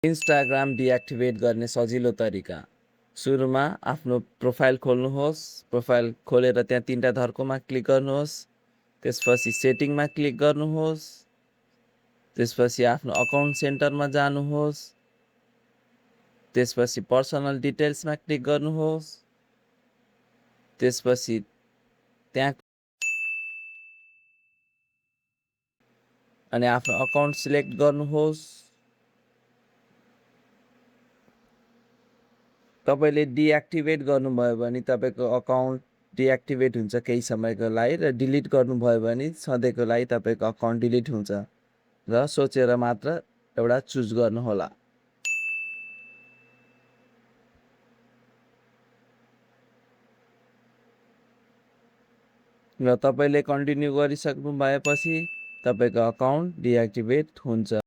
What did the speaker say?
Instagram deactivate गर्ने सजिलो तरिका। सुरुमा आफ्नो प्रोफाइल खोल्नुहोस्। प्रोफाइल खोलेर त्यहाँ 3टा धर्कोमा क्लिक गर्नुहोस्। त्यसपछि सेटिङमा क्लिक गर्नुहोस्। त्यसपछि आफ्नो अकाउन्ट सेन्टरमा जानुहोस्। त्यसपछि पर्सनल डिटेल्समा क्लिक गर्नुहोस्। त्यसपछि त्यहाँ अनि आफ्नो अकाउन्ट सिलेक्ट गर्नुहोस्। तपाईले डिएक्टिभेट गर्नुभयो भने तपाईको अकाउन्ट डिएक्टिभेट हुन्छ केही समयको लागि र डिलिट गर्नुभयो भने सधैँको लागि तपाईको अकाउन्ट डिलिट हुन्छ र सोचेर मात्र एउटा चुज गर्नुहोला। र तपाईले कन्टिन्यू गरिसक्नु भएपछि तपाईको अकाउन्ट डिएक्टिभेट हुन्छ।